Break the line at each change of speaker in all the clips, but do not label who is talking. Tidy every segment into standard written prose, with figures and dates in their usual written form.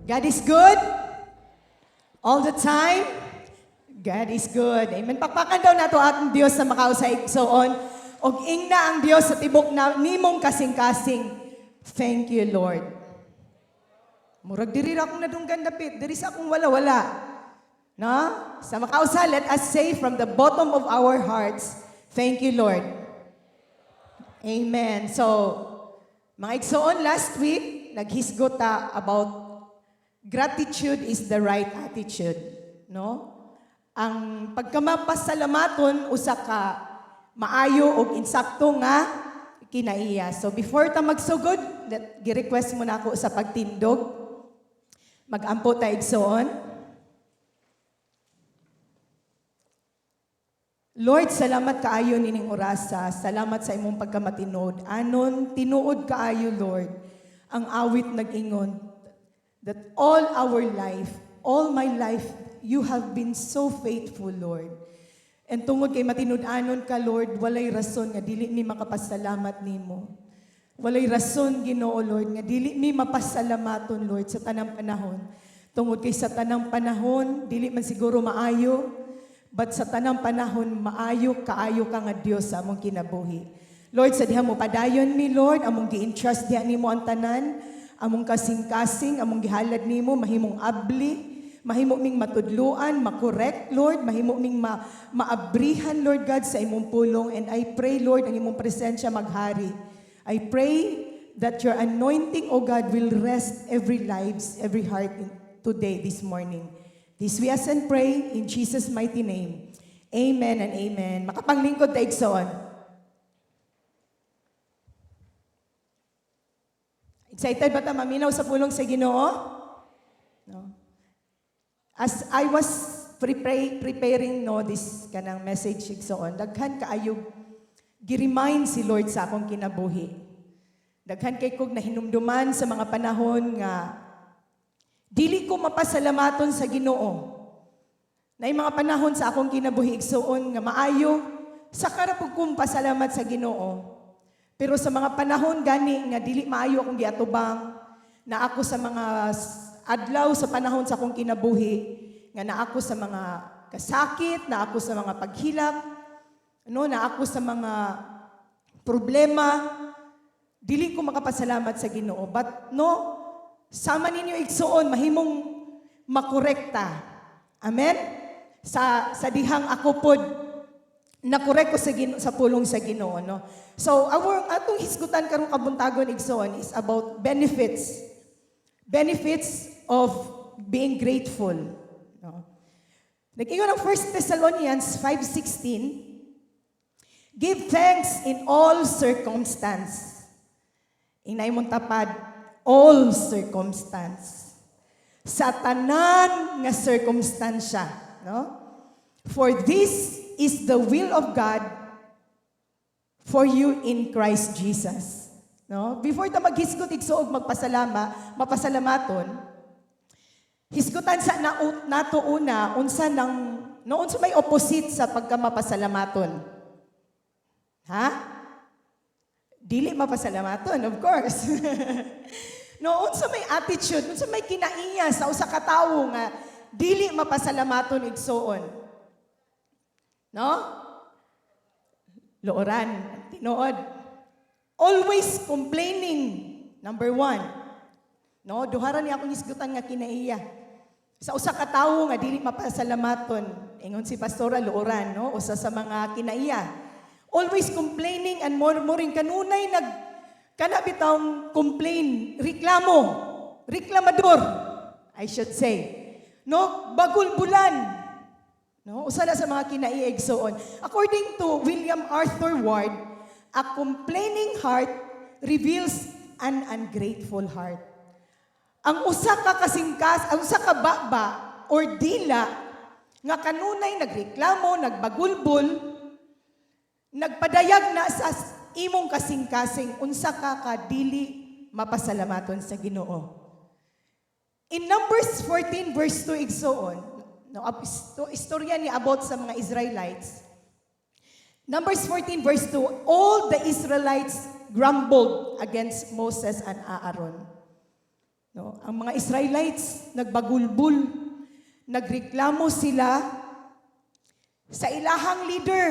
God is good all the time. God is good. Amen. Pakpakan daw nato atong Dios sa makausa, igsoon. Og ingna ang Dios sa tibok na nimong kasing-kasing, "Thank you, Lord." Murag diri ra akong nadunggan dapit, diri sa akong wala-wala. No? Sa makausa, let us say from the bottom of our hearts, "Thank you, Lord." Amen. So, mga igsoon, last week, naghisgot ta about gratitude is the right attitude. No? Ang pagkamapasalamaton, usa ka maayo og insakto nga kinaiya. So before ta magsugod, gi-request mo na ako sa pagtindog. Magampo ta, igsoon. Lord, salamat kaayo nining orasa. Salamat sa imong pagkamatinuod. Anon, tinuod kaayo, Lord, ang awit nag-ingon that all our life, all my life, you have been so faithful, Lord. And tungod kay matinud-anon ka, Lord, walay rason nga dili mi makapasalamat nimo. Walay rason, Ginoo, Lord, nga dili mi mapasalamaton, Lord, sa tanang panahon. Tungod kay sa tanang panahon, dili man siguro maayo, but sa tanang panahon, maayo kaayo ka nga Dios sa among kinabuhi. Lord, sa diha mo padayon mi, Lord, among gi-entrust diha nimo ang tanan, among kasing-kasing, among gihalad nimo, mahimong abli, mahimo ming matudluan, makorek, Lord, mahimo ming maabrihan, Lord God, sa imong pulong. And I pray, Lord, ang imong presensya maghari. I pray that your anointing, O God, will rest every lives, every heart today, this morning. This we ask and pray in Jesus' mighty name. Amen and amen. Makapanglingkod ta, igsoon. Excited ba ta maminaw sa pulong sa Ginoo? No. As I was preparing, no, this kanang message, igsoon, daghan kaayo gi-remind si Lord sa akong kinabuhi. Daghan kay kog nahinumduman sa mga panahon nga dili ko mapasalamaton sa Ginoo. Naay mga panahon sa akong kinabuhi, igsoon, nga maayo sa karapog kong pasalamat sa Ginoo. Pero sa mga panahon gani nga dili maayo akong giatubang, na ako sa mga adlaw sa panahon sa akong kinabuhi nga na ako sa mga kasakit, na ako sa mga paghilak, ano, na ako sa mga problema, dili ko makapasalamat sa Ginoo. But no, sama ninyo, igsoon, mahimong makorekta. Amen? Sa dihang ako pod nakorek ko sa pulong sa Ginoo, no. So our atong hisgutan karong kabuntagon, igsoon, is about benefits. Benefits of being grateful, no. Nag-ingon ang 1 Thessalonians 5:16, "Give thanks in all circumstance." Inay mong tapad, all circumstance. Sa tanan nga circumstansya, no? "For this is the will of God for you in Christ Jesus." No? Before ta maghisgot, igsoon, magpasalama, mapasalamaton, hisgutan sa na, nato una unsa nang, no, unsa may opposite sa pagkamapasalamaton? Ha? Dili mapasalamaton, of course. No, unsa may attitude, unsa may kinaiya sa usa ka tawo nga dili mapasalamaton, igsoon? No? Looran, tinuod. Always complaining, number one. No, duha ra ni akong hisgutan nga kinaiya sa usa ka tawo nga dili mapasalamaton. Ingon si Pastora, looran, no? Usa sa mga kinaiya. Always complaining and murmuring, kanunay nag kana bitawng complain, reklamo, reklamador, I should say. No, bagulbulan. No, usa na sa mga kinaiya, igsoon. According to William Arthur Ward, a complaining heart reveals an ungrateful heart. Ang usa ka kasingkas, ang usa ka baba or dila nga kanunay nagreklamo, nagbagulbol, nagpadayag na sa imong kasing-kasing unsa ka kadili mapasalamaton sa Ginoo. In Numbers 14 verse 2, igsoon, no, istorya ni about sa mga Israelites. Numbers 14 verse 2, all the Israelites grumbled against Moses and Aaron. No, ang mga Israelites nagbagulbul, nagreklamo sila sa ilahang leader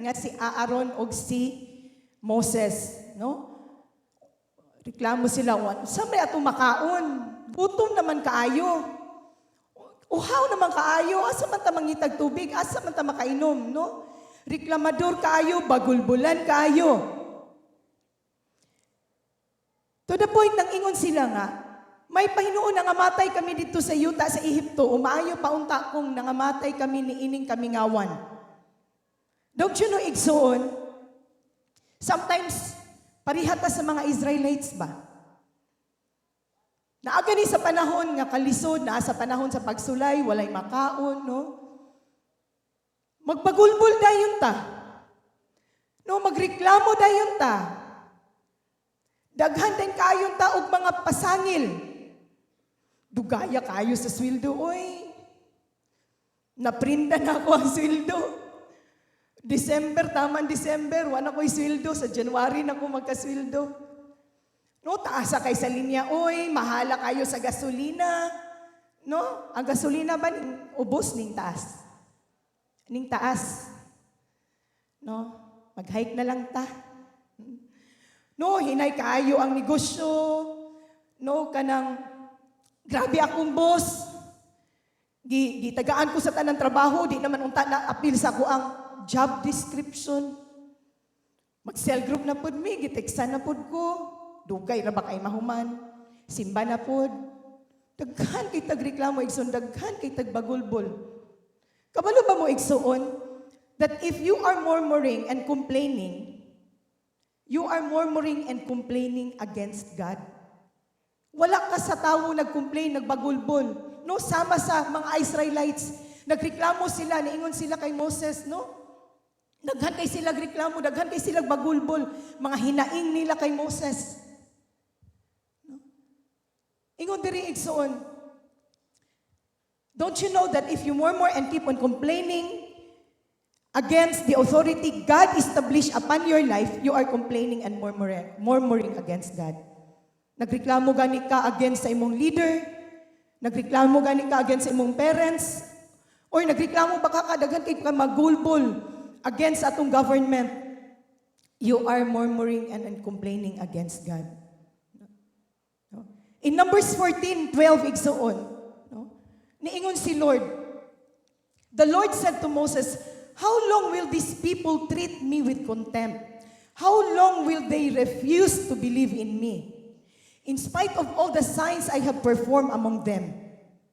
nga si Aaron og si Moses, no? Reklamo sila, "Sa may atong makaon? Gutom naman kaayo. Uhaw naman kaayo, asa man ta mangitag tubig, asa man ta makainom?" no? Reklamador kaayo, bagulbulan kaayo. To the point nang ingon sila nga, "May pahinuon nangamatay kami dito sa yuta sa Ehipto, o maayo pa unta kung nangamatay kami ni ining kamingawan." Don't you know, igsoon, sometimes pareha ta sa mga Israelites ba? Naa gani sa panahon nga kalisod, naa sa panahon sa pagsulay, walay makaon, no? Magbagulbol dayon ta. No, magreklamo dayon ta. Daghan din kayon ta og mga pasangil. "Dugaya kayo sa sweldo, oy. Naprinda na ako ang sweldo. December, taman December, wala ko'y sweldo. Sa January na ko magkasweldo." No, taasa kay sa linya, oy, mahala kayo sa gasolina. No? Ang gasolina ba ning ubos ning taas? Ning taas. No? Mag-hike na lang ta. No, hinay kaayo ang negosyo. No, kanang grabe akong boss. Gitagaan ko sa tanang trabaho, di naman unta na apil sa ako ang job description. Mag-cell group na pud mi, giteksan na pud ko. Dugay ra ba kay mahuman? Simba na pud. Daghan kay tagreklamo, igsoon, daghan kay tagbagulbol. Kabalo ba mo, igsoon, that if you are murmuring and complaining, you are murmuring and complaining against God? Wala ka sa tawo nag-complain, nagbagulbol. No, sama sa mga Israelites, nagreklamo sila, niingon sila kay Moses, no? Daghan kay sila reklamo, daghan kay sila bagulbol, mga hinaing nila kay Moses. No? Ingon diri, igsoon, don't you know that if you murmur and keep on complaining against the authority God established upon your life, you are complaining and murmuring against God? Nagreklamo gani ka against sa imong leader, nagreklamo gani ka against sa imong parents, or nagreklamo ba ka kadaghan kay ka magulbol against atong government? You are murmuring and complaining against God. No? In Numbers 14:12, igsoon, no? Niingon si Lord, the Lord said to Moses, "How long will these people treat me with contempt? How long will they refuse to believe in me, in spite of all the signs I have performed among them?"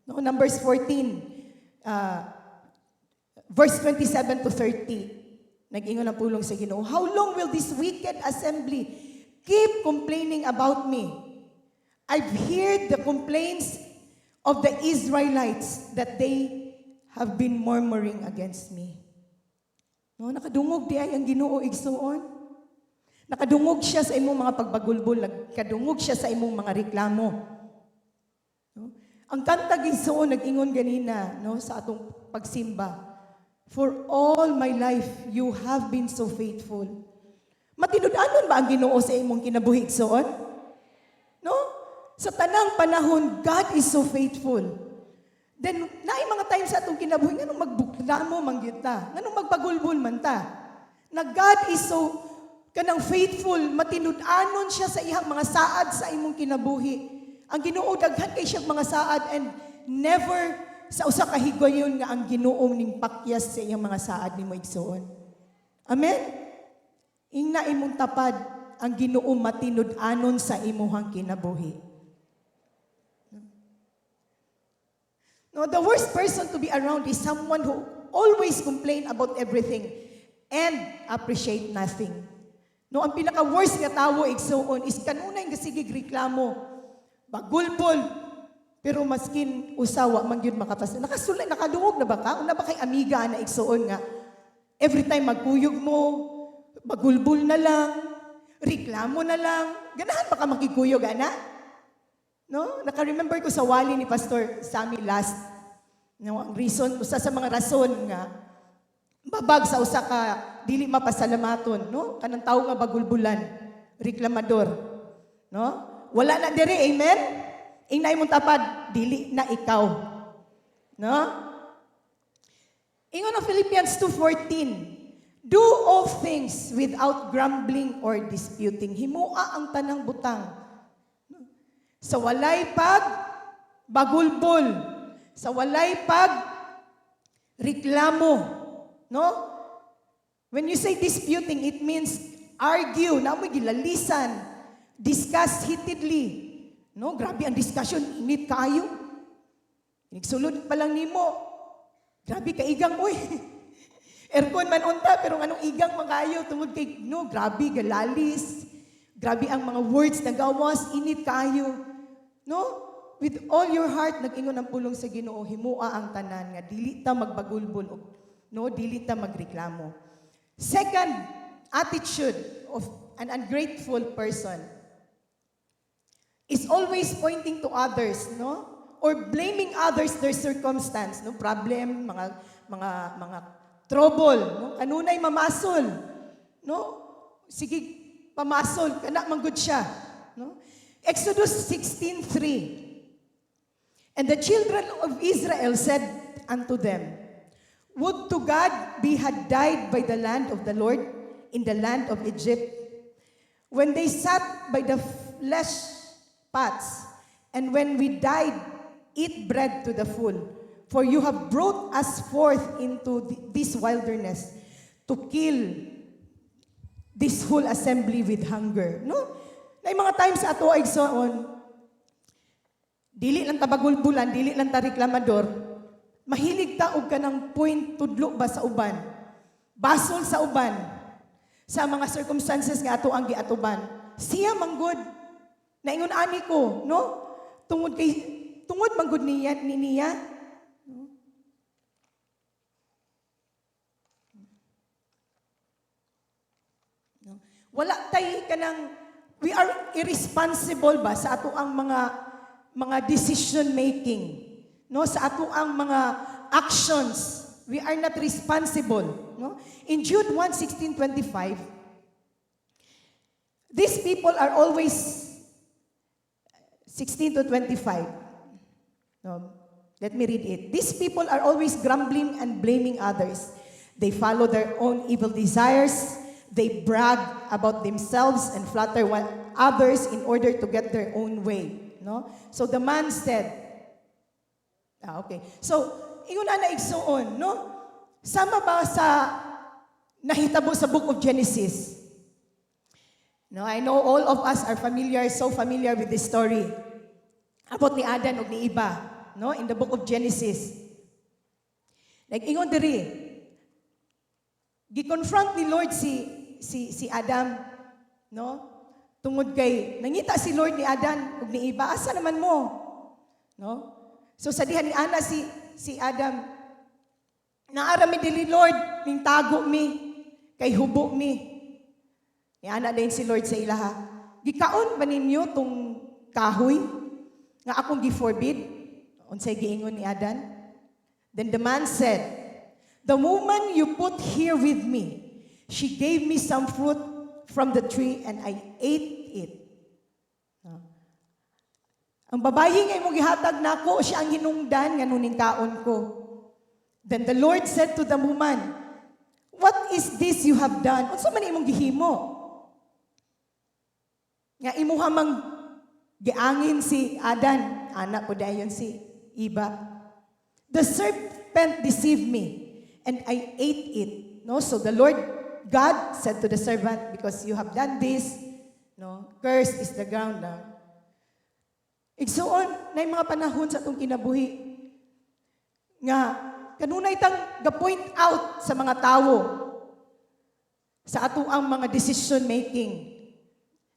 No, Numbers 14, verse 27 to 30. Nag-ingon ang pulong sa Ginoo, "How long will this wicked assembly keep complaining about me? I've heard the complaints of the Israelites that they have been murmuring against me." No, nakadungog di ay ang Ginoo, igsuon. Nakadungog siya sa imong mga pagbagulbol, nakadungog siya sa imong mga reklamo. No? Ang kanta, igsuon, nag-ingon ganina, no, sa atong pagsimba. "For all my life you have been so faithful." Matinud-anon ba ang Ginoo sa imong kinabuhi, igsuon? No? Sa tanang panahon, God is so faithful. Then, naay mga times sa atong kinabuhi, nganong magbuklamo man gyud ta? Nganong magbagulbol man ta? Na God is so kanang faithful, matinud-anon siya sa iyang mga saad sa imong kinabuhi. Ang Ginoo, daghan kay siyang mga saad and never sa usa ka higayon nga ang Ginoo ning pakyas sa iyang mga saad nimo, igsuon. Amen? Ingna imong tapad, ang Ginoo matinud-anon sa imuhang kinabuhi. No, the worst person to be around is someone who always complain about everything and appreciate nothing. No, ang pinaka-worst nga tawo, igsuon, is kanunay nga sige reklamo, bagulbol, pero maskin usa wa man gyud makapas. Nakasulay, nakadungog na ba ka? Una ba kay amiga na, igsuon, nga every time magkuyog mo, bagulbol na lang, reklamo na lang? Ganahan ba ka makikuyog, ana? No? Naka-remember ko sa wali ni Pastor Sammy last. No, ang reason, usa sa mga rason nga babag sa usa ka dili mapasalamaton, no? Kanang tawo nga bagulbulan, reklamador. No? Wala na diri, amen? Ingna imong tapad, dili na ikaw. No? Ingon ang Philippians 2:14, "Do all things without grumbling or disputing." Himua ang tanang butang sa walay pag bagulbol, sa walay pag reklamo, no? When you say disputing, it means argue, na mo gilalisan, discuss heatedly. No, grabe ang discussion, init kaayo. Nigsulod pa lang nimo. Grabe ka igang, uy. Aircon man unta pero anong igang man kaayo tungod kay, no, grabe galalis. Grabe ang mga words na gawas, init kaayo. No? With all your heart, nag-ingon ang pulong sa Ginoo, himua ang tanan nga dili ta magbagulbol og, no, dili ta magreklamo. Second attitude of an ungrateful person is always pointing to others, no? Or blaming others their circumstance, no? Problem, mga trouble, no? Kanunay mamasol, no? Sige, pamasol, kana man gud siya, no? Exodus 16:3. "And the children of Israel said unto them, 'Would to God we had died by the hand of the Lord in the land of Egypt, when they sat by the flesh pots, and when we did eat bread to the full. For you have brought us forth into this wilderness to kill this whole assembly with hunger.'" No? Na mga times ato ay igsoon, dili lang ta bagulbulan, dili lang ta reklamador, mahilig ta og kanang point tudlo ba sa uban. Basol sa uban. Sa mga circumstances nga ato ang giatuban. Siya manggod. Naingon ani ko, no? Tungod manggod niya ni niya. No? No? Wala tay kanang we are irresponsible ba sa ato ang mga decision making, no, sa ato ang mga actions. We are not responsible, no? In Jude 1:16-25, these people are always 16 to 25, no? Let me read it. "These people are always grumbling and blaming others. They follow their own evil desires. They brag about themselves and flatter others in order to get their own way." No? So the man said, ah, okay. So, ingon na igsuon, no? Sama ba sa nahitabo sa Book of Genesis? No, I know all of us are familiar, so familiar with this story about ni Adan ug ni Eva, no? In the Book of Genesis. Like ingon diri, gi-confront ni Lord si Adam, no? Tungod kay nangita si Lord ni Adan ug ni Eva, "Asa naman mo?" No? So sa diha ni ana si Adam, "Naa ra mi diri, Lord, ning tago mi kay hubo mi." Ni ana din si Lord sa ilaha, "Gikaon ba ninyo tong kahoy nga akong gi-forbid?" Unsay giingon ni Adan? "Then the man said, 'The woman you put here with me, she gave me some fruit from the tree and I ate it.'" No. "Ang babayi nga imong gihatag nako, siya ang hinungdan nga ningkaon ko." "Then the Lord said to the woman, 'What is this you have done?'" Unsa man imong gihimo? Nga imuha mang giangin si Adan, anak ko dayon si Eva. "The serpent deceived me, and I ate it." No? "So the Lord God said to the serpent, 'Because you have done this, no, cursed is the ground now.'" Igsuon, na mga panahon sa atong kinabuhi nga kanunay tang ga-point out sa mga tawo sa ato ang mga decision making.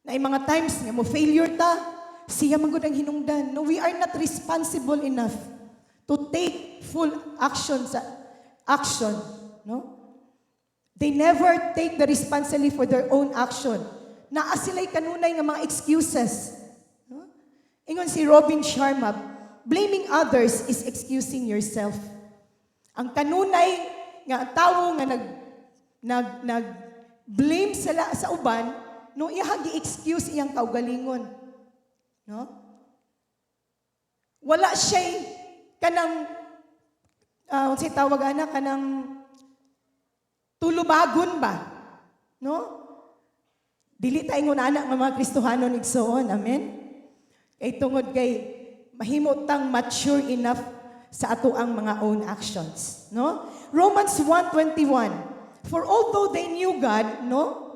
Na mga times nga mo failure ta, siya man gud ang hinungdan. No, we are not responsible enough to take full action sa action, no? They never take the responsibility for their own action. Naa sila'y kanunay nga mga excuses. No? Ingon si Robin Sharma, "Blaming others is excusing yourself." Ang kanunay nga tawo nga nag nag nag blame sa uban, no, iyang gi-excuse iyang kaugalingon. No? Wala siya kanang unsay tawag ana, kanang tulubagon ba? No? Dili ta ingon ana nga mga Kristohanon, igsoon. Amen? Kay tungod kay mahimo tang mature enough sa ato ang mga own actions, no? Romans 1:21. For although they knew God, no?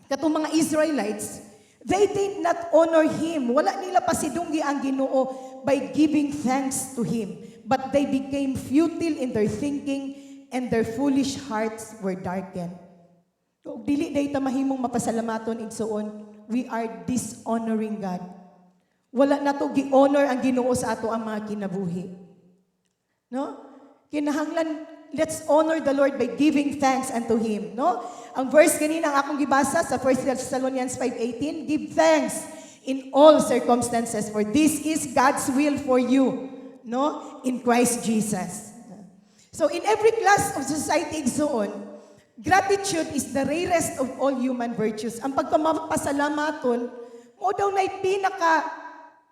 Katong mga Israelites, they did not honor him. Wala nila pasidunggi ang Ginoo by giving thanks to him, but they became futile in their thinking and their foolish hearts were darkened. Ug dili day ta mahimong mapasalamaton, igsoon, we are dishonoring God. Wala nato gi-honor ang Ginoo sa ato ang mga kinabuhi. No? Kinahanglan, let's honor the Lord by giving thanks unto Him. No? Ang verse kanina ang akong gibasa sa 1 Thessalonians 5:18, "Give thanks in all circumstances, for this is God's will for you," no? In Christ Jesus. So in every class of society, igsoon, gratitude is the rarest of all human virtues. Ang pagkamapasalamaton, mao daw na'y pinaka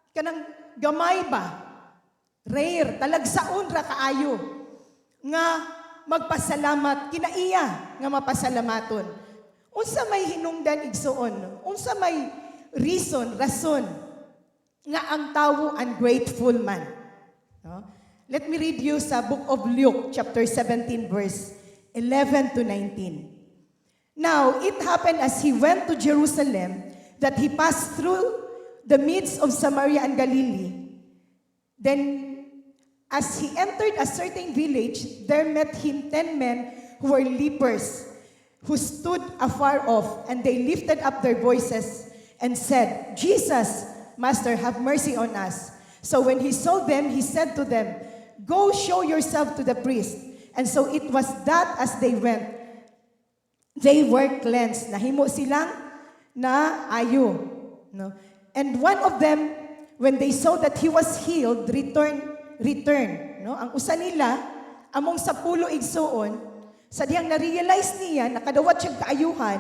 kanang gamay ba? Rare, talagsaon ra kaayo nga magpasalamat, kinaiya nga mapasalamaton. Unsa may hinungdan, igsoon? Unsa may reason, rason nga ang tawo ungrateful man? No? Let me read you sa Book of Luke chapter 17 verse 11 to 19. Now, it happened as he went to Jerusalem that he passed through the midst of Samaria and Galilee. Then, as he entered a certain village, there met him 10 men who were lepers, who stood afar off, and they lifted up their voices and said, "Jesus, Master, have mercy on us." So when he saw them, he said to them, "Go show yourself to the priest." And so it was that as they went, they were cleansed. Nahimo silang na ayo. No? And one of them, when they saw that he was healed, returned. No? Ang usa nila, among sapulo, igsuon, sa dihang na-realize niya, nakadawat siyang kaayuhan,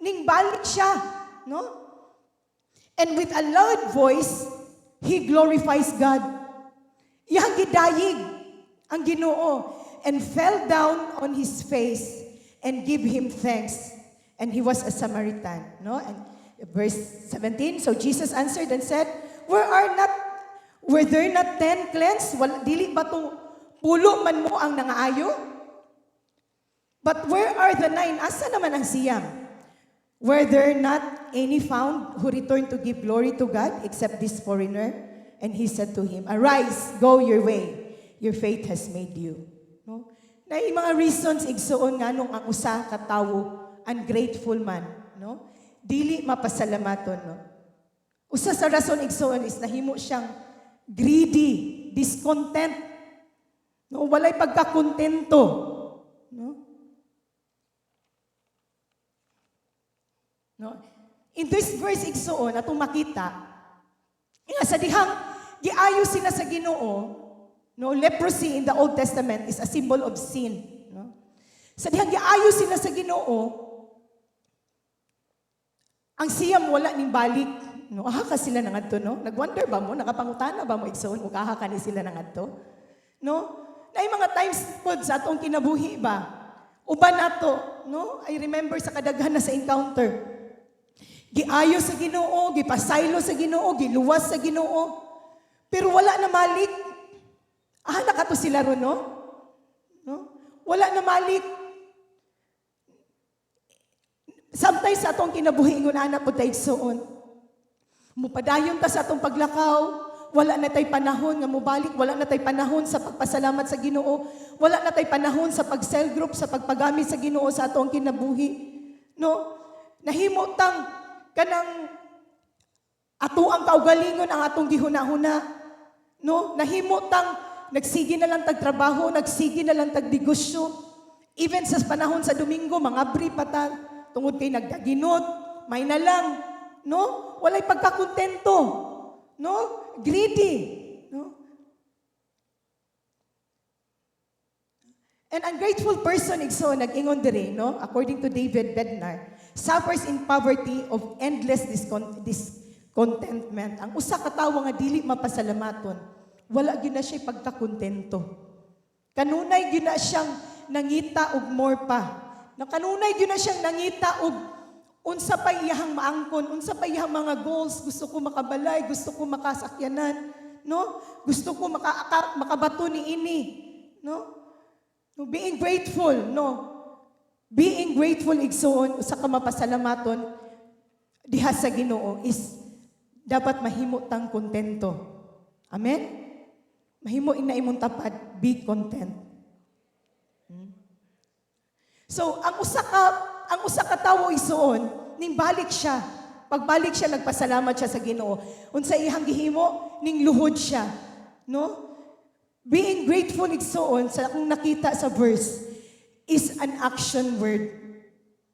ning balik siya. No? And with a loud voice, he glorifies God. Iyang gidayig ang Ginoo and fell down on his face and give him thanks. And he was a Samaritan. No? And verse 17, so Jesus answered and said, Were are not were there not 10 cleansed? Wala, dili ba to pulo man mo ang nangaayo? But where are the nine? Asa naman ang siyam? Were there not any found who returned to give glory to God except this foreigner? And he said to him, "Arise, go your way. Your faith has made you." No? Naay mga reasons, igsuon, nganong ang usa ka tawo ungrateful man, no? Dili mapasalamaton, no? Usa sa rason, igsuon, is nahimo siyang greedy, discontent. No, walay pagkakontento, no? No? In this verse, igsuon, atong makita nga sa dihang giayo sila sa Ginoo, no, leprosy in the Old Testament is a symbol of sin, no? Sa dihang giayo sila sa Ginoo, ang siyam wala ning balik. No, aha ka sila nangadto, no? Nagwonder ba mo? Nakapangutana ba mo, igsoon, ug aha ka ni sila nangadto? No? Naay mga times pod sa atong kinabuhi ba? Uban nato, no? I remember sa kadaghan na sa encounter. Giayo sa Ginoo, gipasaylo sa Ginoo, giluwas sa Ginoo. Pero wala na malik. Ah, nakato sila ron, no? No? Wala na malik. Sometimes sa atong kinabuhi, ingon ana po tayo, igsoon. Mupadayon ta sa atong paglakaw, wala na tay panahon nga mubalik, wala na tay panahon sa pagpasalamat sa Ginoo, wala na tay panahon sa pag-cell group, sa pagpagamit sa Ginoo sa atong kinabuhi. No? Nahimo tang kanang ato ang kaugalingon ang atong gihuna-huna. No? Nahimo tang nagsige na lang tag trabaho, nagsige na lang tag negosyo. Even sa panahon sa Domingo, mga abri pa ta, tungod kay nagkaginot, may na lang, no? Walay pagkakontento, no? Greedy, no? An ungrateful person, igsoon, nag-ingon diri, no? According to David Bednar, suffers in poverty of endless discontentment. Ang usa ka tawo nga dili mapasalamaton, Wala gyud na siya pagkakontento. Kanunay gyud na siyang nangita og more pa. Na kanunay gyud na siyang nangita og unsa pa iyahang maangkon, unsa pa iyahang mga goals. Gusto ko makabalay, gusto ko makasakyanan, no? Gusto ko makabato ni ini, no? No, being grateful, no? Being grateful, igsuon, usa ka mapasalamaton diha sa Ginoo is dapat mahimo tang kontento. Amen? Mahimo ina imong tapad, be content. So, ang usa ka tawo, igsuon, ning balik siya. Pagbalik siya, nagpasalamat siya sa Ginoo. Unsa iyang gihimo, ning luhod siya, no? Being grateful, igsuon, sa akong nakita sa verse is an action word.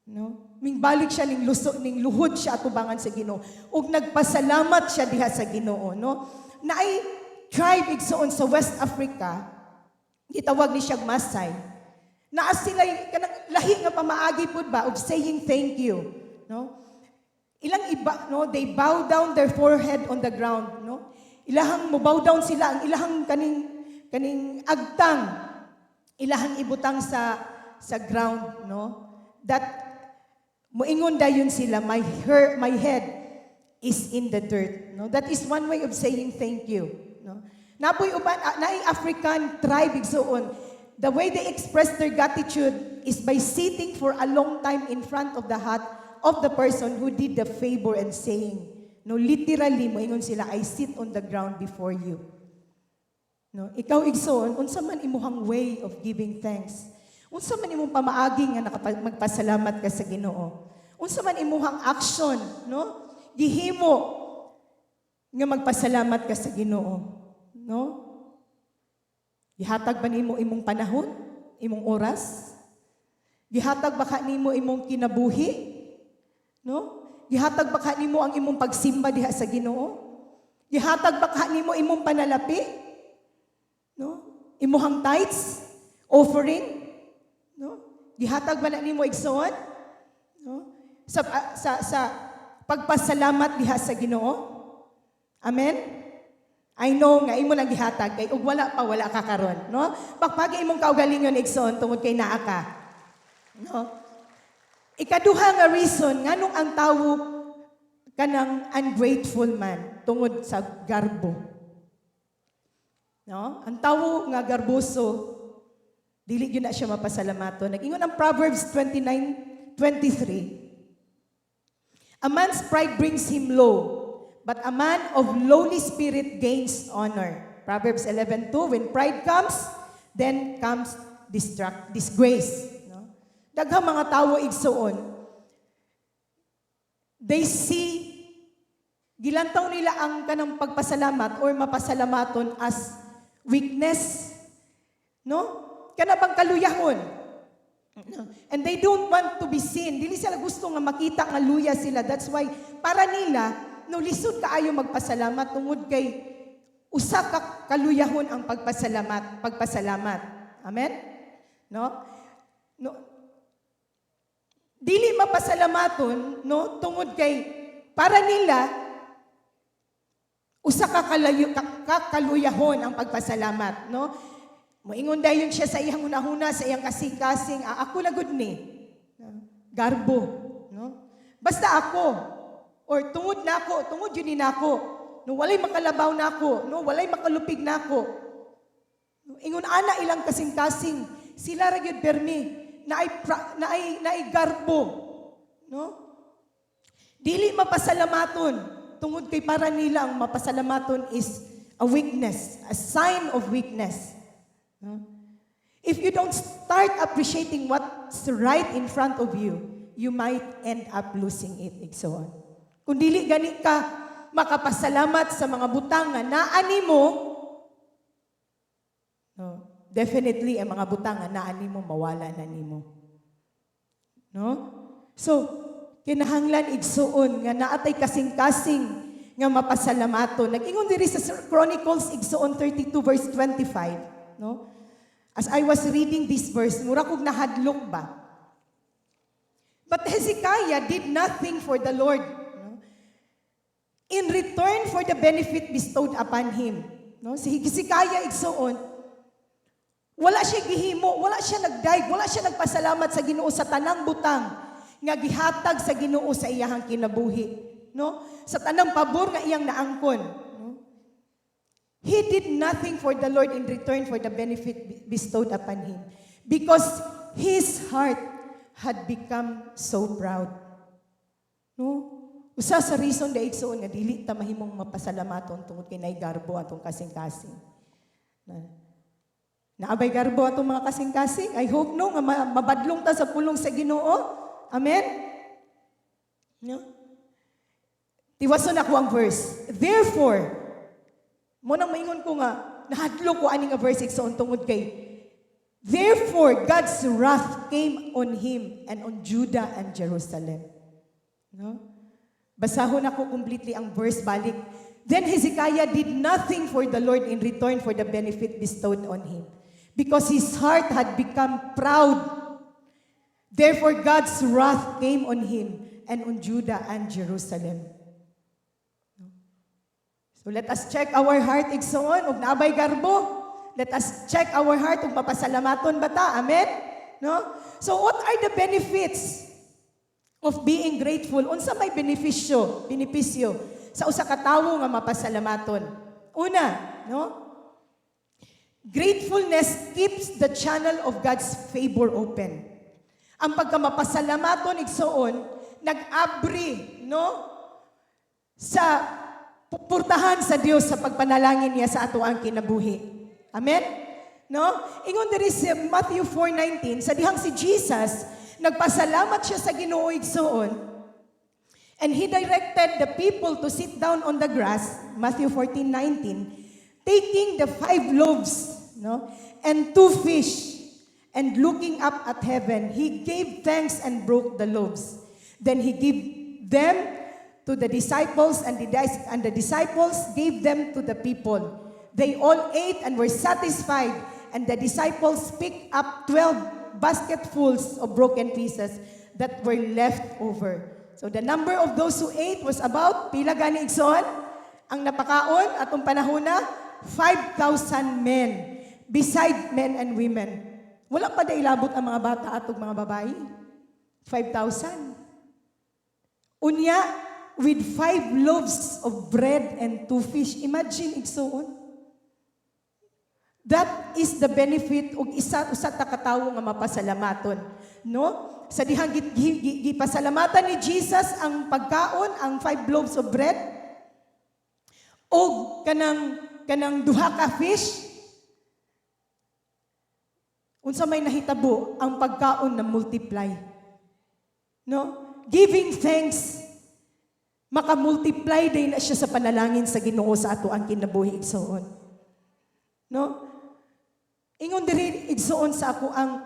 No? Ning balik siya, ning luso, ning luhod siya atubangan sa Ginoo. Ug nagpasalamat siya diha sa Ginoo, no? Naay tribe, igsuon, sa West Africa, gitawag ni siyang Masai. Naa sila kanang lahi nga pamaagi pud ba of saying thank you, no? Ilang iba, no, they bow down their forehead on the ground, no? Ilahang mo bow down sila ang ilahang kaning agtang, ilahang ibutang sa ground, no? That moingon dayon sila, My head is in the dirt," no? That is one way of saying thank you, no? Napoy uban, naay African tribe, igsuon. The way they express their gratitude is by sitting for a long time in front of the hut of the person who did the favor and saying, no, literally, moingon sila, "I sit on the ground before you." No, ikaw, igsoon, unsa man imuhang way of giving thanks? Unsa man imong pamaagi nga magpasalamat ka sa Ginoo? Unsa man imuhang action, no? Gihimo nga magpasalamat ka sa Ginoo, no? Gihatag ba nimo imong panahon, imong oras? Gihatag ba ka nimo imong kinabuhi? No? Gihatag ba ka nimo ang imong pagsimba diha sa Ginoo? Gihatag ba ka nimo imong panalapi? No? Imuhang tithes, offering, no? Gihatag ba na nimo, igsoon? No? Sa pagpasalamat diha sa Ginoo? Amen? I know nga imo lang gihatag kay ug wala pa, wala ka karon, no? Pakpagi imong kaugalingon, igsoon, tungod kay naa ka. No? Ikaduha nga reason nganong ang tawo kanang ungrateful man, tungod sa garbo. No? Ang tawo nga garboso, dili gyud na siya mapasalamaton. Nag-ingon ang Proverbs 29:23, "A man's pride brings him low, but a man of lowly spirit gains honor." Proverbs 11:2, "When pride comes, then comes disgrace." No? Daghang mga tawo, igsuon, they see, gilantaw nila ang kanang pagpasalamat or mapasalamaton as weakness. No? Kana bang kaluyahon? No? And they don't want to be seen. Dili sila gusto nga makita nga luya sila. That's why para nila, no, lisod kaayo magpasalamat tungod kay usa ka kaluyahon ang pagpasalamat. Amen? No? No. Dili mapasalamaton, no, tungod kay para nila usa ka kakaluyahon ang pagpasalamat, no? Moingon dayon siya sa iyang hunahuna, sa iyang kasing-kasing, "Ah, ako na gud ni." Garbo, no? Basta ako or tungod nako, tungod yun ni nako. No, walay makalabaw nako, no, walay makalupig nako. No, ingon ana ilang kasing-kasing, sila ra gyud permi naay garbo, no? Dili mapasalamaton tungod kay para nila ang mapasalamaton is a weakness, a sign of weakness. No? If you don't start appreciating what's right in front of you, you might end up losing it, igsoon. Kung dili gani ka makapasalamat sa mga butang nga naa nimo, no, definitely ang mga butang nga naa nimo, mawala na nimo. No? So, kinahanglan, igsuon, nga naatay kasing-kasing nga mapasalamaton. Nag-ingon diri sa Chronicles, igsuon, 32 verse 25, no? As I was reading this verse, mura kog nahadlok ba. But Hezekiah did nothing for the Lord, no, in return for the benefit bestowed upon him. No? Si Hezekiah, igsuon, wala siya gihimo, wala siya nagdayeg, wala siya nagpasalamat sa Ginoo sa tanang butang nga gihatag sa Ginoo sa iyahang kinabuhi, no? Sa tanang pabor nga iyang naangkon, no? He did nothing for the Lord in return for the benefit bestowed upon him because his heart had become so proud. No? Usa sa reason da, igsuon, nga dili ta mahimong mapasalamaton tungod kay naay garbo atong kasing-kasing. Naa bay garbo atong mga kasing-kasing? I hope, no, nga mabadlong ta sa pulong sa Ginoo. Amen? No? Tiwason ako ang verse. Therefore, mao nang maingon ko nga, nahadlok ko ani nga verse, igsoon, tungod kay therefore God's wrath came on him and on Judah and Jerusalem. No? Basahon ako completely ang verse balik. Then Hezekiah did nothing for the Lord in return for the benefit bestowed on him, because his heart had become proud. Therefore God's wrath came on him and on Judah and Jerusalem. So let us check our heart, igsoon, ug naa bay garbo. Let us check our heart ug mapasalamaton ba ta? Amen? No? So what are the benefits of being grateful? Unsa may benepisyo sa usa ka tawo nga mapasalamaton? Una, no? Gratefulness keeps the channel of God's favor open. Ang pagkamapasalamaton, igsoon, nag-abri, no, sa purtahan sa Dios sa pagpanalangin niya sa ato ang kinabuhi. Amen? No? Ingon diri sa Matthew 4:19, sa dihang si Jesus nagpasalamat siya sa Ginoo, igsuon, and he directed the people to sit down on the grass, Matthew 14:19, taking the five loaves, no, and two fish, and looking up at heaven, he gave thanks and broke the loaves. Then he gave them to the disciples, and the disciples gave them to the people. They all ate and were satisfied, and the disciples picked up 12 basketfuls of broken pieces that were left over. So the number of those who ate was about, pila gani, igsoon? Ang napakaon atong panahon na 5,000 men, beside men and women. Wala pa diay ilabot ang mga bata at mga babae. 5,000. Unya, with five loaves of bread and two fish. Imagine, igsuon. That is the benefit og isa usa ta katawo nga mapasalamaton, no? Sa dihang gipasalamatan ni Jesus ang pagkaon, ang five loaves of bread og kanang duha ka fish. Unsa may nahitabo, ang pagkaon na multiply. No? Giving thanks, maka-multiply din na siya sa panalangin sa Ginoo sa ato ang kinabuhi, igsoon. No? Ingon diri, igsoon, sa ako ang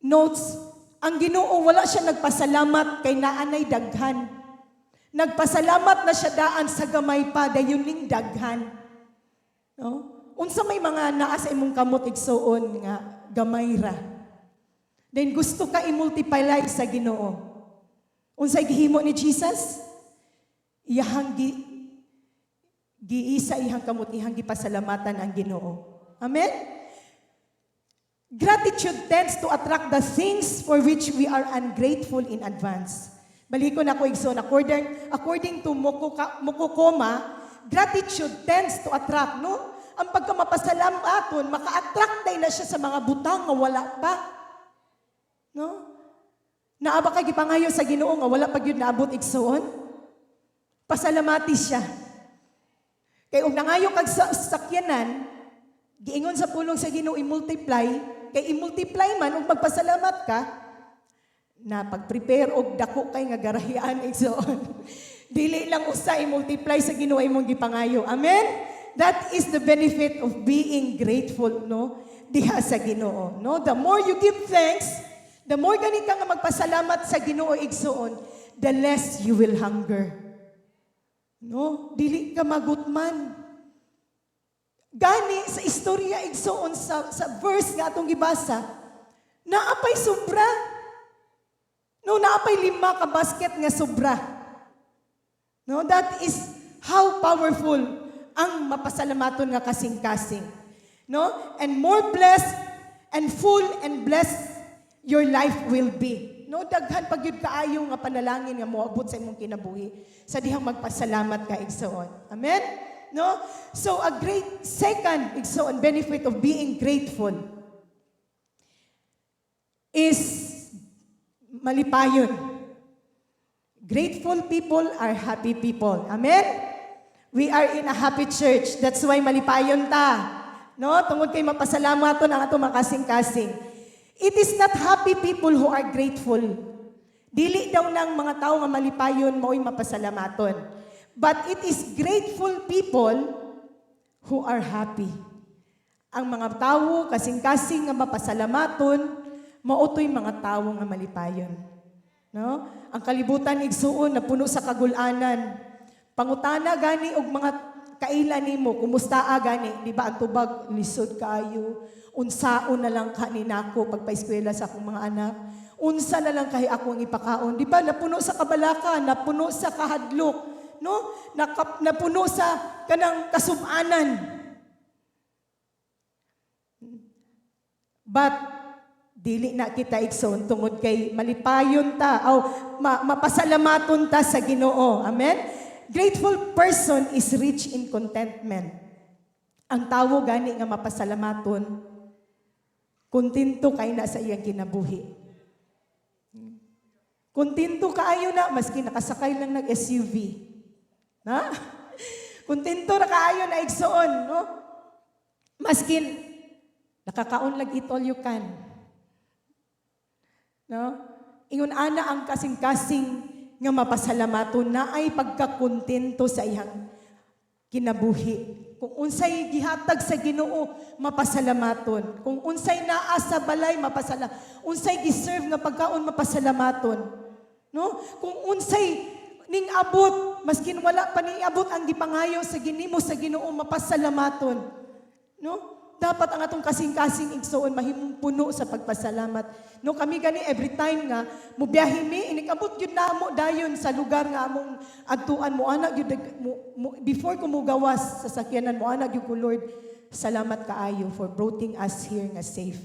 notes, ang Ginoo wala siya nagpasalamat kay naanay daghan. Nagpasalamat na siya daan sa gamay pa, dayon ning daghan. No? Unsa may mga naa sa imong kamot, igsuon, nga gamay ra? Then gusto ka i-multiply sa Ginoo. Unsay gihimo ni Jesus? Iyahang giisa iyang kamot, iyang gipasalamatan ang Ginoo. Amen? Gratitude tends to attract the things for which we are ungrateful in advance. Balikon ako, igsoon, according to Mukokoma, gratitude tends to attract, no? Ang pagkamapasalamaton, maka-attract na siya sa mga butang nga wala pa. No? Naa ba kay gipangayo sa Ginoo nga wala pa gyud naabot, igsoon? Pasalamati siya. Kay ug nangayo kag sa sakyanan, giingon sa pulong sa Ginoo i-multiply, kay i-multiply man ug magpasalamat ka, na pag-prepare og dako kay nga garahian, igsoon. Dili lang usa i-multiply sa Ginoo imong gipangayo. Amen? That is the benefit of being grateful, no? Diha sa Ginoo, no? The more you give thanks, the more gani ka nga magpasalamat sa Ginoo, igsoon, the less you will hunger. No? Dili ka magutman. Gani sa istorya, igsoon, sa verse nga atong gibasa, naa pay sobra. No, naa pay 5 ka basket nga sobra. No, that is how powerful ang mapasalamaton nga kasing-kasing. No? And more blessed and full and blessed your life will be. No, daghan pag yun kaayo nga panalangin nga moabot sa imong kinabuhi sa dihang magpasalamat ka, igsoon. Amen? No? So a great second, igsoon, benefit of being grateful is malipayon. Grateful people are happy people. Amen? We are in a happy church. That's why malipayon ta. No? Tungod kay mapasalamaton ang atong mga kasing-kasing. It is not happy people who are grateful. Dili daw ng mga tao nga malipayon mao'y mapasalamaton. But it is grateful people who are happy. Ang mga tawo kasing-kasing nga mapasalamaton, mao to'y mga tawo nga malipayon. No? Ang kalibutan, igsuon, napuno sa kagulanan. Pangutana gani og mga kaila nimo, kumusta gani, di ba ang tubag, "Lisod kaayo. Unsaon na lang ka ni nako pagpaeskwela sa akong mga anak. Unsa na lang kay ako ang ipakaon." Di ba napuno sa kabalaka, napuno sa kahadlok, no? Napuno sa kanang kasubanan. But dili na kita, igsoon, tungod kay malipayon ta aw mapasalamaton ta sa Ginoo. Amen. Grateful person is rich in contentment. Ang tawo gani nga mapasalamaton, kontento kay na sa iyang kinabuhi. Kontento kaayo na maski nakasakay lang nag SUV. Na? Kontento na kaayo na, igsoon, no? Maskin nakakaon lag eat all you can. No? Ingon ana ang kasing-kasing nga mapasalamaton na ay pagkakontento sa iyang kinabuhi. Kung unsay gihatag sa Ginoo, mapasalamaton. Kung unsay naa sa balay, mapasala. Unsay giserve nga pagkaon, mapasalamaton. No? Kung unsay ning abot, maskin wala pa ni abot ang gipangayo sa ginimo sa Ginoo, mapasalamaton. No? Dapat ang atong kasing-kasing, igsoon, mahimong puno sa pagpasalamat. No, kami gani, every time nga mubiyahe mi, inikabot gyud namo dayon sa lugar nga among adtuan, mo ana gyud mo, before ko mugawas sa sakyanan, mo ana gyud ko, "Lord, salamat kaayo for bringing us here nga safe."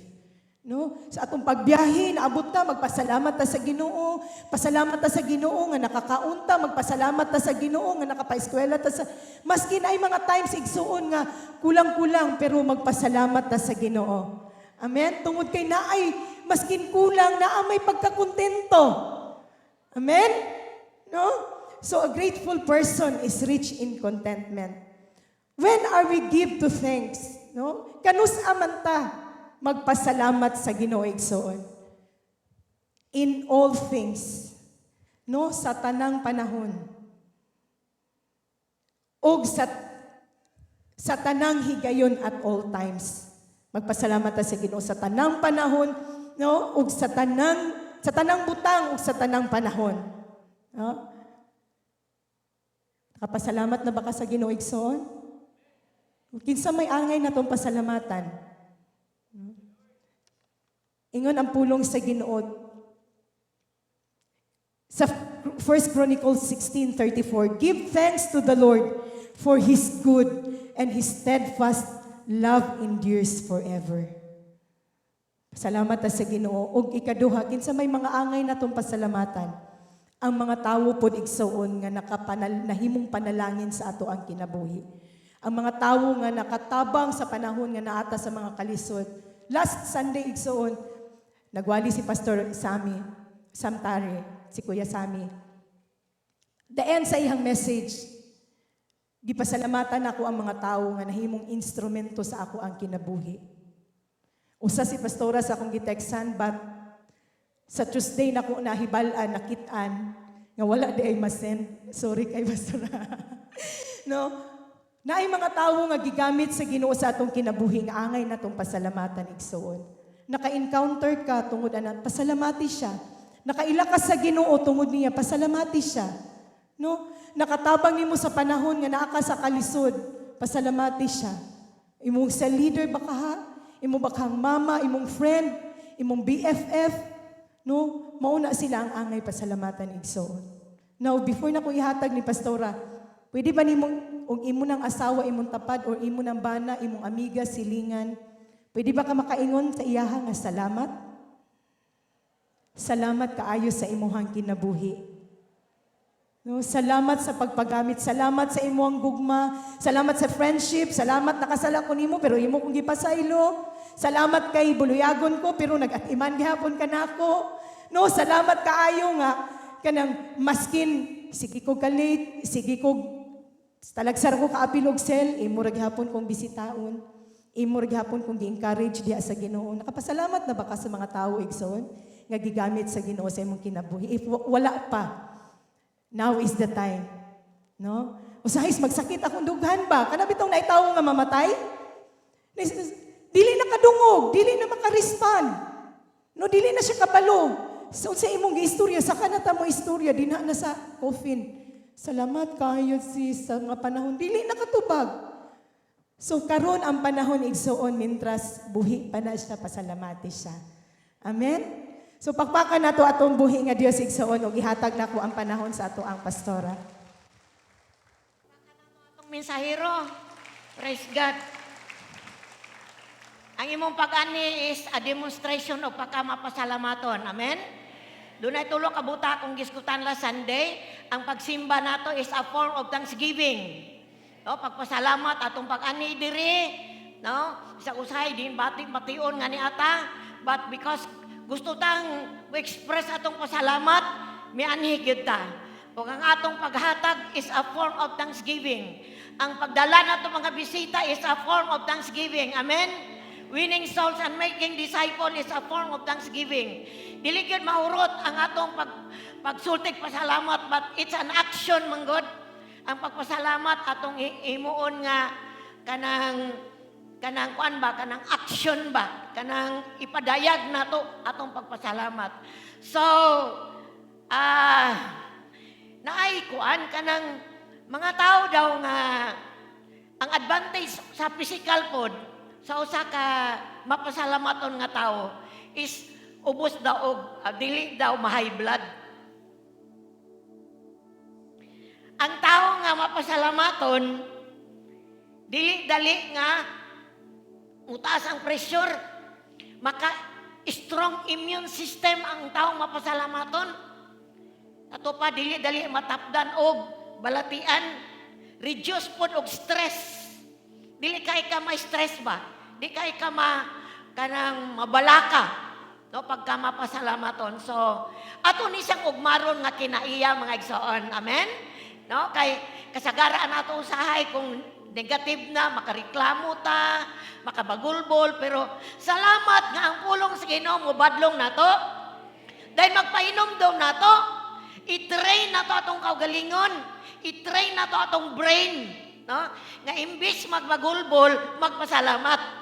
No? Sa atong pagbiyahe, naabot ta, magpasalamat ta sa Ginoo. Pasalamat ta sa Ginoo nga nakakaunta, magpasalamat ta sa Ginoo nga nakapaeskwela ta sa maski na ay mga times, igsuon, nga kulang-kulang, pero magpasalamat ta sa Ginoo. Amen. Tungod kay naay maskin kulang, naa may pagkakontento. Amen? No? So a grateful person is rich in contentment. When are we give to thanks? No? Kanus man ta magpasalamat sa Ginoo, igsoon? In all things. No, sa tanang panahon. Og sa tanang higayon, at all times. Magpasalamat ta sa Ginoo sa tanang panahon, no? Ug sa tanang butang ug sa tanang panahon. No? Nakapasalamat na ba ka sa Ginoo, igsoon? Kinsa may angay na tong pasalamatan? Ingon ang pulong sa Ginoo sa 1 Chronicles 16:34, "Give thanks to the Lord, for His good and His steadfast love endures forever." Salamat ta sa Ginoo. Ug ikaduha, kinsa may mga angay natong pasalamatan? Ang mga tawo pod, igsuon, nga nahimong panalangin sa ato ang kinabuhi. Ang mga tawo nga nakatabang sa panahon nga naata sa mga kalisod. Last Sunday, igsuon, nagwali si Pastor Sami, Samtare, si Kuya Sami. The end sa iyang message, gipasalamatan ako ang mga tawo nga nahimong instrumento sa ako ang kinabuhi. Usa si pastora sa akong giteksan, but sa Tuesday na ko nahibal-an, nakit-an nga wala di ay masend. Sorry kay pastora. No? Naay mga tawo nga gigamit sa Ginoo sa atong kinabuhi nga angay natong pasalamatan, igsuon. Naka-encounter ka tungod ana, pasalamati siya. Nakaila ka sa Ginoo tungod niya, pasalamati siya. No? Nakatabang nimo sa panahon nga naa ka sa kalisod, pasalamati siya. Imong sa leader ba ka ha? Imo ba kang mama, imong friend, imong BFF, no? Mauna sila ang angay pasalamatan, igsoon. Now, before na ko ihatag ni pastora, Pwede ba nimo og imo ng asawa, imong tapad, or imo ng bana, imong amiga, silingan? Pwede ba ka makaingon sa iyaha nga salamat? Salamat kaayo sa imuhang kinabuhi. No, salamat sa pagpagamit, salamat sa imong gugma, salamat sa friendship, salamat nakasala ko nimo pero imo kong gipasaylo. Salamat kay buluyagon ko pero nag-atiman gihapon ka nako. No, salamat kaayo nga kanang maskin sige ko ka-late, sige ko talagsar ko kaapil og cell, imo ra gihapon kong bisitaon. Imo ra gihapon kong gi-encourage diha sa Ginoo. Nakapasalamat na ba ka sa mga tawo, igsoon, nga gigamit sa Ginoo sa imong kinabuhi? If wala pa, now is the time. No? Usahay magsakit akong dughan ba? Kana bitong naay tawo nga mamatay? Dili na kadungog, dili na makarespond. No, dili na siya kabalo. So sa imong giistorya, saka na ta mo istorya, dinha na sa coffin. "Salamat kayo, sis, sa mga panahon." Dili na katubag. So karon ang panahon, igsuon, mintras buhi pa na siya, pasalamati siya. Amen? So pakpakan nato atong buhi nga Dios, igsuon, ug ihatag nako ang panahon sa ato ang pastora.
Atong mensahero. Praise God. Ang imong pag-ani is a demonstration of pagkamapasalamaton. Amen? Dunay tulo ka buta akong gisgutan last Sunday. Ang pagsimba nato is a form of thanksgiving. No, pagpasalamat atong pag-ani diri, no? Sa usahay din bati bation nga ni ata, but because gusto tang express atong pasalamat, mianhi gyud ta. Ug ang atong paghatag is a form of thanksgiving. Ang pagdala nato mga bisita is a form of thanksgiving. Amen? Winning souls and making disciple is a form of thanksgiving. Dili gyud mahurot ang atong pagsultig pasalamat, but it's an action man gud. Ang pagpasalamat atong himuon nga kanang kuan ba, kanang action ba, kanang ipadayag nato atong pagpasalamat. So naay kuan, kanang mga tao daw nga ang advantage sa physical pod sa usa ka mapasalamaton nga tao is ubos daw og dili daw ma-high blood. Ang tao nga mapasalamaton, dili dali nga mutaas ang pressure, maka strong immune system ang taong mapasalamaton. Ato pa, dili dali matapdan og balatian, reduce pod og stress. Dili kay ka may stress ba? Di kay ka ma kanang mabalaka, no, pagka mapasalamaton. So ato ni siyang ugmaron nga kinaiya, mga igsoon. Amen? No, kay kasagaraan nato usahay kung negative na, makareklamo ta, makabagulbol, pero salamat nga ang pulong sa Ginoo mobadlong nato. Dahil magpahinomdom nato, i-train nato atong kaugalingon, i-train nato atong brain, no? Nga imbis magbagulbol, magpasalamat.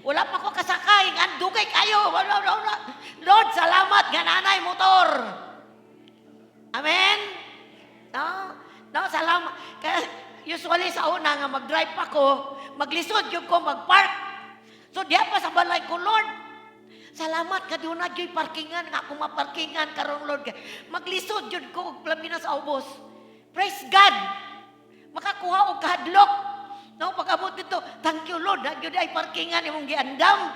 Wala pa ko kasakay, nga dugay kayo. Wala, wala, wala. Lord, salamat nga nanay motor. Amen? No? No, salamat. Kaya usually sa una nga mag-drive pa ko, maglisod gyud ko mag-park. So diya pa sa balay ko, "Lord, salamat ka doon na gyud parkingan nga ako maparkingan karon, Lord." Maglisod gyud ko labi na sa ubos. Praise God. Makakuha og kahadlok. No, pag-abot dito, "Thank you, Lord, na gyud ay parkingan imong giandam."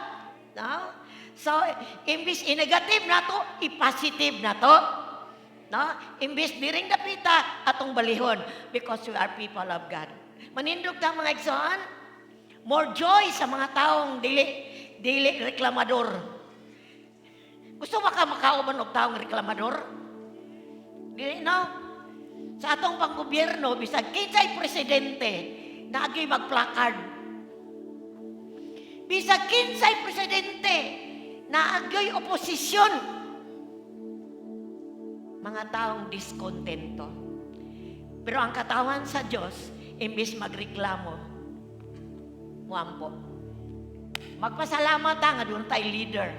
No? So, imbis i-negative nato, i-positive nato. No? Imbis diring dapita, atong balihon because we are people of God. Manindog ta, mga igsoon, more joy sa mga taong dili dili reklamador. Gusto ba ka makauban og taong reklamador? Dili, no? Sa atong panggobyerno, bisag kinsay presidente, naagi mag-placard. Bisag kinsay presidente, naagyo'y oposisyon. Mga taong diskontento. Pero ang katawan sa Diyos, imbis magreklamo, muampo. Magpasalamat ta nga doon tayo leader.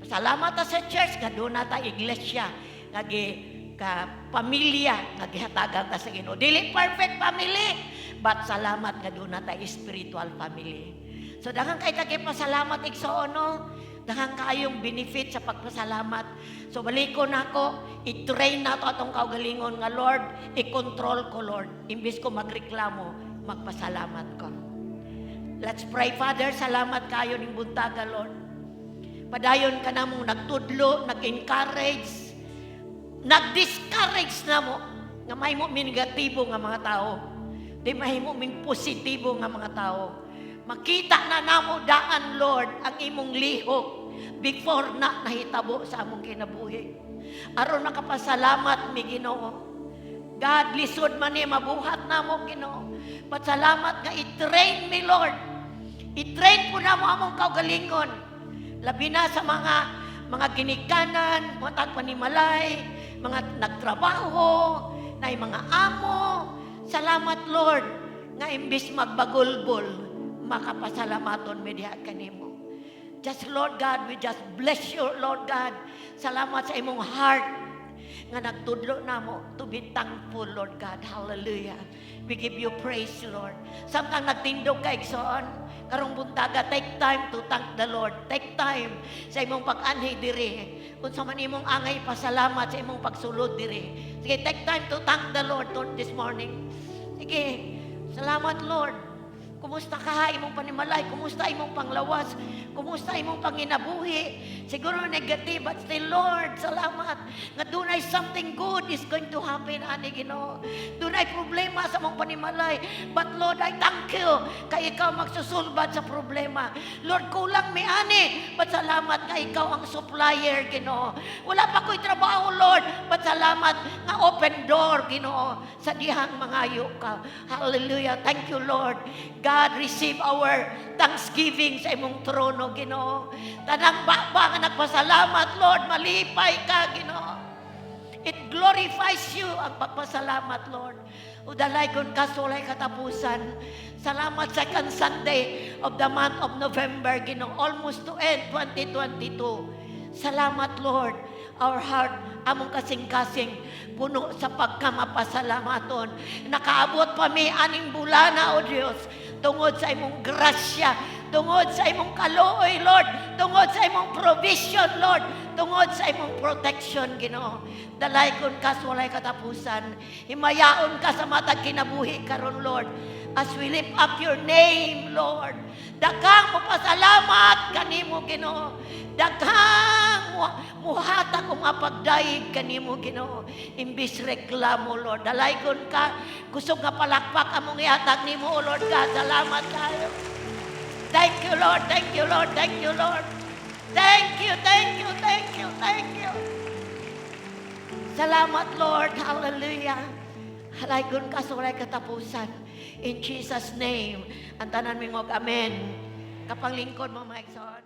Pasalamat ta sa church nga doon na tayo iglesia nga gi ka pamilya nga gihatagan ta sa Ginoo. Dili perfect family, but salamat nga doon na tayo spiritual family. So daghan kay ta pasalamat, igsoon, no. Daghang kaayong benefit sa pagpasalamat. So balikon nako, i-train nato atong kaugalingon nga, "Lord, i-control ko, Lord. Imbis ko magreklamo, magpasalamat ko." Let's pray. Father, salamat kayo ning buntaga, Lord. Padayon ka namong nagtudlo, nag-encourage, nag-discourage namo nga mahimo mi negatibo nga mga tao. Di mahimo ming positibo nga mga tao. Makita na namo daan, Lord, ang imong lihok before na nahitabo sa among kinabuhi. Aron makapasalamat mi, Ginoo. God, lisod man ni mabuhat namo, Ginoo. But salamat nga i-train mi, Lord. I-train po namo among kaugalingon. Labi na sa mga ginikanan, mga tagpanimalay, mga nagtrabaho, na mga amo. Salamat, Lord, nga imbis magbagulbol, makapasalamaton mi diha kanimo. Just, Lord God, we just bless you, Lord God. Salamat sa imong heart nga nagtudlo namo to be thankful, Lord God. Hallelujah. We give you praise, Lord. Samtang nagtindog ka, igsoon, karong buntaga, take time to thank the Lord. Take time sa imong pag-anhi diri. Unsa man imong angay pasalamat sa imong pagsulod diri. Sige, take time to thank the Lord, Lord, this morning. Sige, salamat, Lord. Kumusta ka ha imong panimalay? Kumusta imong panglawas? Kumusta imong panginabuhi? Siguro negative, but still, Lord, salamat. Nga dunay something good is going to happen, ani Ginoo. Dunay problema sa mong panimalay. But Lord, I thank you kay ikaw magsusulbad sa problema. Lord, kulang mi ani, but salamat nga ikaw ang supplier, Ginoo. Wala pa ko'y trabaho, Lord, but salamat nga open door, Ginoo, sa dihang mangayo ka. Hallelujah. Thank you, Lord. God, receive our thanksgiving sa imong trono, Ginoo. Tanang baba nga nagpasalamat, Lord, malipay ka, Ginoo. It glorifies you ang pagpasalamat, Lord. O dalaygon ka sa walay katapusan. Salamat, second Sunday of the month of November, Ginoo. Almost to end 2022. Salamat, Lord. Our heart, among kasing-kasing, puno sa pagkamapasalamaton. Nakaabot pa mi aning bulana, O Diyos, tungod sa imong grasya, tungod sa imong kaluoy, Lord, tungod sa imong provision, Lord, tungod sa imong protection, Ginoo. Dalaygon ka sa walay katapusan. Himayaon ka sa matag kinabuhi karon, Lord. As we lift up your name, Lord. Daghang mopasalamat kanimo, Ginoo. Daghang muhatag og mga pagdayeg kanimo, Ginoo. Imbis reklamo, Lord. Dalaygon ka, kusog nga palakpak among ihatag nimo, O Lord God. Salamat kayo. Thank you, Lord. Thank you, Lord. Thank you, Lord. Thank you, thank you, thank you, thank you. Salamat, Lord. Hallelujah. Dalaygon ka sa walay katapusan. In Jesus' name. Ang tanan mingog, Amen. Kapanglingkod mo, mga igsoon.